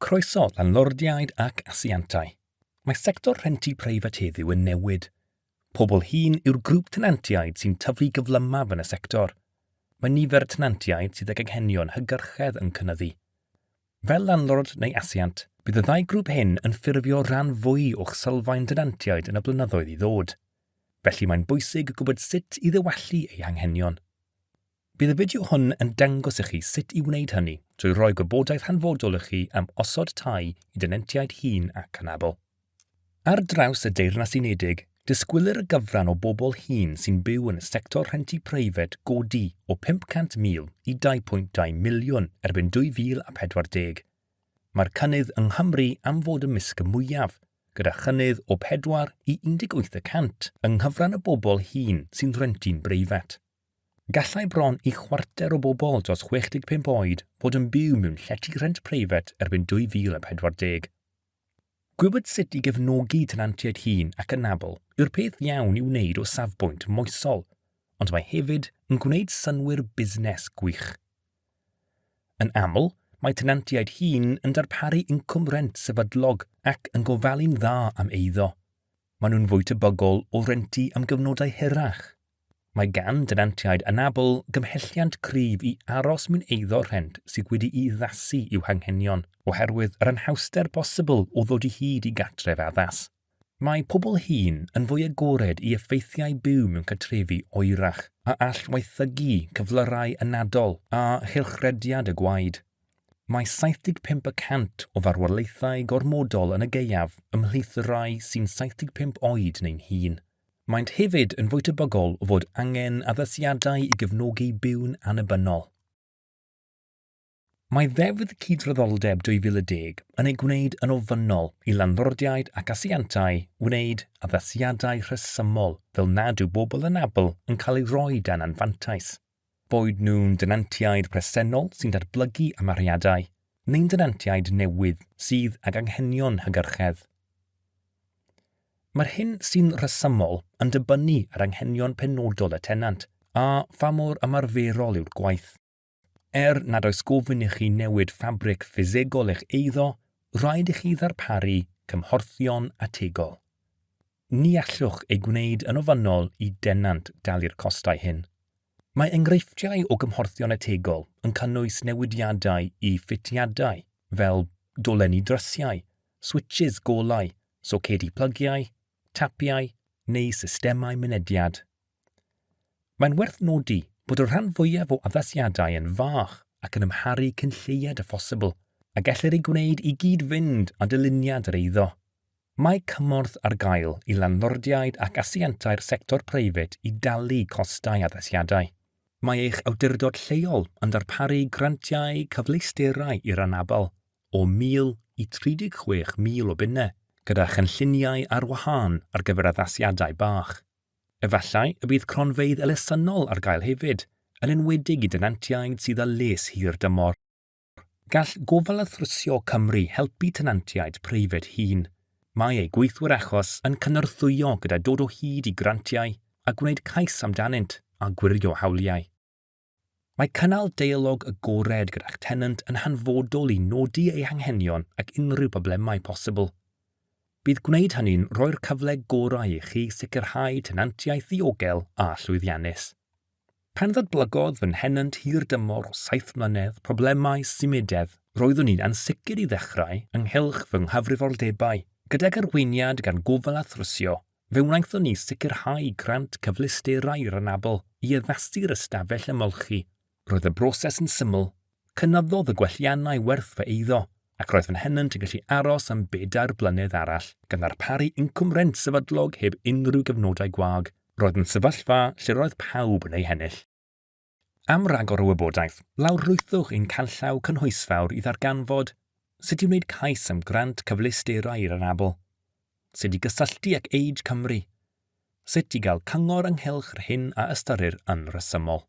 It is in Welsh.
Croeso, landlordiaid ac asiantau. Mae sector rhentu preifat heddiw yn newid. Pobl hŷn yw'r grŵp tenantiaid sy'n tyfu gyflymaf yn y sector. Mae nifer y tenantiaid sydd ag anghenion hygyrchedd yn cynyddu. Fel landlord neu asiant, bydd y ddau grŵp hyn yn ffurfio rhan fwy o'ch sylfaen denantiaid yn y blynyddoedd i ddod. Felly mae'n bwysig gwybod sut i ddiwallu eu hanghenion. Bydd y fideo hwn yn dangos i chi sut i wneud hynny drwy roi gwybodaeth hanfodol i chi am osod tai i denantiaid hŷn ac anabl. Ar draws y Deyrnas Unedig, disgwylir y gyfran o bobl hŷn sy'n byw yn y sector rhentu preifat godi o 500,000 i 2.2 miliwn erbyn 2040. Mae'r cynnydd yng Nghymru am fod ymysg y mwyaf, gyda chynnydd o 4 i 18 y cant yng nghyfran y bobl hŷn sy'n rhentu'n breifat. Gallai bron i chwarter o bobl dros 65 oed fod yn byw mewn llety rhent preifat erbyn 2040. Gwybod sut i gefnogi tenantiaid hŷn ac anabl yw'r peth iawn i'w wneud o safbwynt moesol, ond mae hefyd yn gwneud synnwyr busnes gwych. Yn aml, mae tenantiaid hŷn yn darparu incwm rhent sefydlog ac yn gofalu'n dda am eiddo. Maen nhw'n fwy tebygol o rentu am gyfnodau hirach. Mae gan denantiaid anabl gymhelliant cryf i aros mewn eiddo rhent sydd wedi'i addasu i'w hanghenion, oherwydd yr anhawster posibl o ddod o hyd i gartref addas. Mae pobl hŷn yn fwy agored i effeithiau byw mewn cartrefi oerach, a all waethygu cyflyrau anadl a chylchrediad y gwaed. Mae 75 y cant o farwolaethau gormodol yn y gaeaf ymhlith y rhai sy'n 75 oed neu'n hŷn. Maent hefyd yn fwy tebygol o fod angen addasiadau i gefnogi byw'n annibynnol. Mae Ddeddf Cydraddoldeb 2010 yn ei gwneud yn ofynnol i landlordiaid ac asiantau wneud addasiadau rhesymol fel nad yw bobl anabl yn cael eu rhoi dan anfantais, boed nhw'n denantiaid presennol sy'n datblygu amhariadau neu'n denantiaid newydd sydd ag anghenion hygyrchedd. Mae'r hyn sy'n rhesymol yn dibynnu ar anghenion penodol y tenant a pha mor ymarferol yw'r gwaith. Er nad oes gofyn i chi newid ffabrig ffisegol eich eiddo, rhaid i chi ddarparu cymhorthion ategol. Ni allwch ei gwneud yn ofynnol i denant dalu'r costau hyn. Mae enghreifftiau o gymhorthion ategol yn cynnwys newidiadau i ffitiadau fel dolenni drysiau, switshis golau, socedi plygiau, tapiau neu systemau mynediad. Mae'n werth nodi bod y rhan fwyaf o addasiadau yn fach ac yn amharu cyn lleied â phosibl, a gellir eu gwneud i gyd-fynd â dyluniad yr eiddo. Mae cymorth ar gael i landlordiaid ac asiantau'r sector preifat i dalu costau addasiadau. Mae eich awdurdod lleol yn darparu grantiau cyfleusterau i'r anabl o 1,000 i 36,000 o bunnau, gyda chynlluniau ar wahân ar gyfer addasiadau bach. Efallai y bydd cronfeydd elusennol ar gael hefyd, yn enwedig i denantiaid sydd â les hir dymor. Gall Gofal a Thrwsio Cymru helpu tenantiaid preifat hŷn. Mae eu gweithwyr achos yn cynorthwyo gyda dod o hyd i grantiau a gwneud cais amdanynt a gwirio hawliau. Mae cynnal deialog agored gyda'ch tenant yn hanfodol i nodi eu hanghenion ac unrhyw broblemau posibl. Bydd gwneud hynny'n rhoi'r cyfle gorau i chi sicrhau tenantiaeth ddiogel a llwyddiannus. Pan ddatblygodd fy nhenant hir-dymor o saith mlynedd problemau symudedd, roeddwn i'n ansicr i ddechrau ynghylch fy nghyfrifoldebau. Gydag arweiniad gan Gofal a Thrwsio, Fe wnaethon ni sicrhau grant cyfleusterau i'r anabl i addasu'r ystafell ymolchi. Roedd y broses yn syml, cynyddodd y gwelliannau werth fy eiddo, ac roedd fy nhenant yn gallu aros am bedair blynedd arall, gan ddarparu incwm rhent sefydlog heb unrhyw gyfnodau gwag. Roedd yn sefyllfa lle roedd pawb yn ei hennill. Am ragor o wybodaeth, lawrlwythwch ein canllaw cynhwysfawr i ddarganfod sut i wneud cais am grant cyfleusterau i'r anabl, sut i gysylltu ag Age Cymru, sut i gael cyngor ynghylch yr hyn a ystyrir yn rhesymol.